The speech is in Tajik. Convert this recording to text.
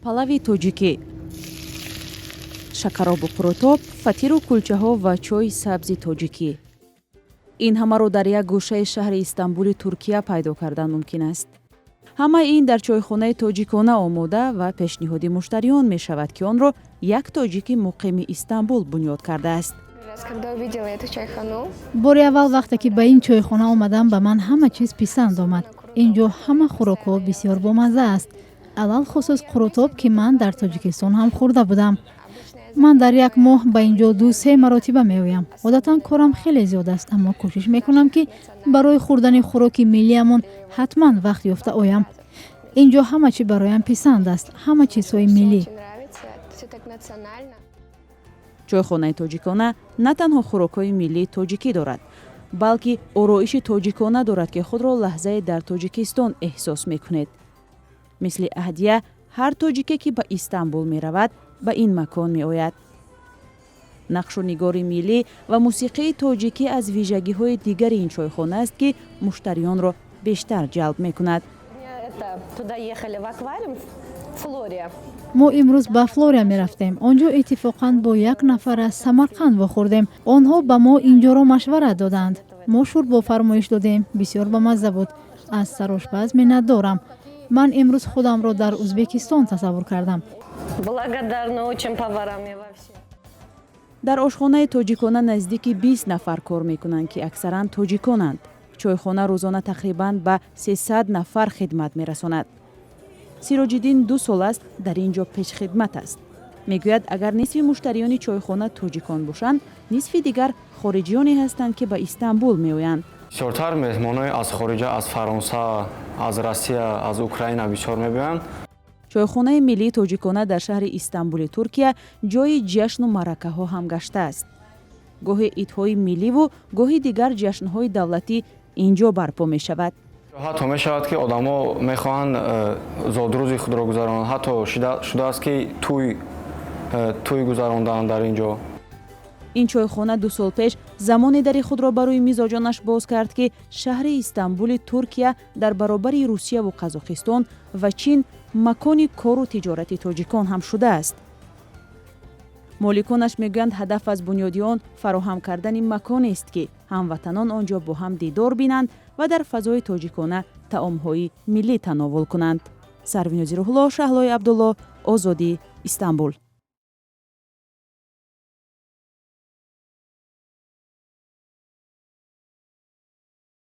Палави тоҷикӣ, шакаробу қурутоб, фатиру кулчаҳо ва чойи сабзи тоҷикӣ — ин ҳамаро дар як гӯшаи шаҳри Истанбули Туркия пайдо кардан мумкин аст. Ҳамаи ин дар чойхонаи тоҷикона омода ва пешниҳоди муштариён мешавад, ки онро як тоҷики муқими Истанбул бунёд кардааст. Раз, когда увидела эту чайхану, Бори аввал вақте ки ба ин чойхона омадам, ба ман ҳама чиз писанд омад. Ин ҷо ҳама хӯрокҳо бисёр бомазза аст, алалхусус қурутоб, ки ман дар Тоҷикистон ҳам хӯрда будам. Ман дар як моҳ ба ин ҷо ду-се маротиба меоям. Одатан корам хеле зиёд аст, аммо кӯшиш мекунам, ки барои хӯрдани хӯроки миллиамон ҳатман вақт ёфта оям. Ин ҷо ҳама чӣ бароям писанд аст, ҳама чизҳои миллӣ. Очень нравится, все так национально. Чойхонаи тоҷикона на танҳо хӯрокҳои миллии тоҷикӣ дорад, балки ороиши тоҷикона дорад, ки худро лаҳзае дар Тоҷикистон эҳсос мекунед. Мисли Аҳдия, ҳар тоҷике, ки ба Истанбул меравад, ба ин макон меояд. Нақшу нигори миллӣ ва мусиқии тоҷикӣ аз вижагиҳои дигари ин чойхона аст, ки муштариёнро бештар ҷалб мекунад. Это, туда ехали, в аквариум Флория. Мо имрӯз ба Флория мерафтем. Он ҷо иттифоқан бо як нафар аз Самарқанд вохӯрдем. Онҳо ба мо ин ҷоро машварат доданд. Мо шӯрбо фармоиш додем, бисёр бамазза буд. Аз сарошпаз миннатдорам. Ман имрӯз худамро дар Узбекистон тасаввур кардам. Благодарна очень поварам я вообще. Дар ошхонаи тоҷикона наздики 20 нафар кор мекунанд, ки аксаран тоҷиконанд. Чойхона рӯзона тақрибан ба 300 нафар хидмат мерасонад. Сироҷиддин 2 сол аст дар ин ҷо пешхидмат аст. Мегӯяд, агар нисфи муштариёни чойхона тоҷикон бошанд, нисфи дигар хориҷиёне ҳастанд, ки ба Истанбул меоянд. Бисёртар меҳмонои аз хориҷа, аз Фаронса, аз Россия, аз Украина бисёр мебиёянд. Чойхонаи миллии тоҷикона дар шаҳри Истанбули Туркия ҷойи ҷашну маъракаҳо ҳам гаштааст. Гоҳе идҳои милливу гоҳи дигар ҷашнҳои давлатӣ ин ҷо барпо мешавад. Ҳатто мешавад, ки одамо мехоҳанд зодрӯзи худро гузаронанд. Ҳатто шудааст, ки тӯй гузаронданд дар ин ҷо. Ин чойхона 2 сол пеш замоне дари худро барои мизоҷонаш боз кард, ки шаҳри Истанбули Туркия дар баробари Русияву Қазоқистон ва Чин макони кору тиҷорати тоҷикон ҳам шудааст. Моликонаш мегӯянд, ҳадаф аз бунёди он фароҳам кардани маконест, ки ҳамватанон он ҷо бо ҳам дидор бинанд ва дар фазои тоҷикона таомҳои миллӣ тановул кунанд. Сарвинози Рӯҳулло, Шаҳлои Абдулло, Озодӣ, Истанбул.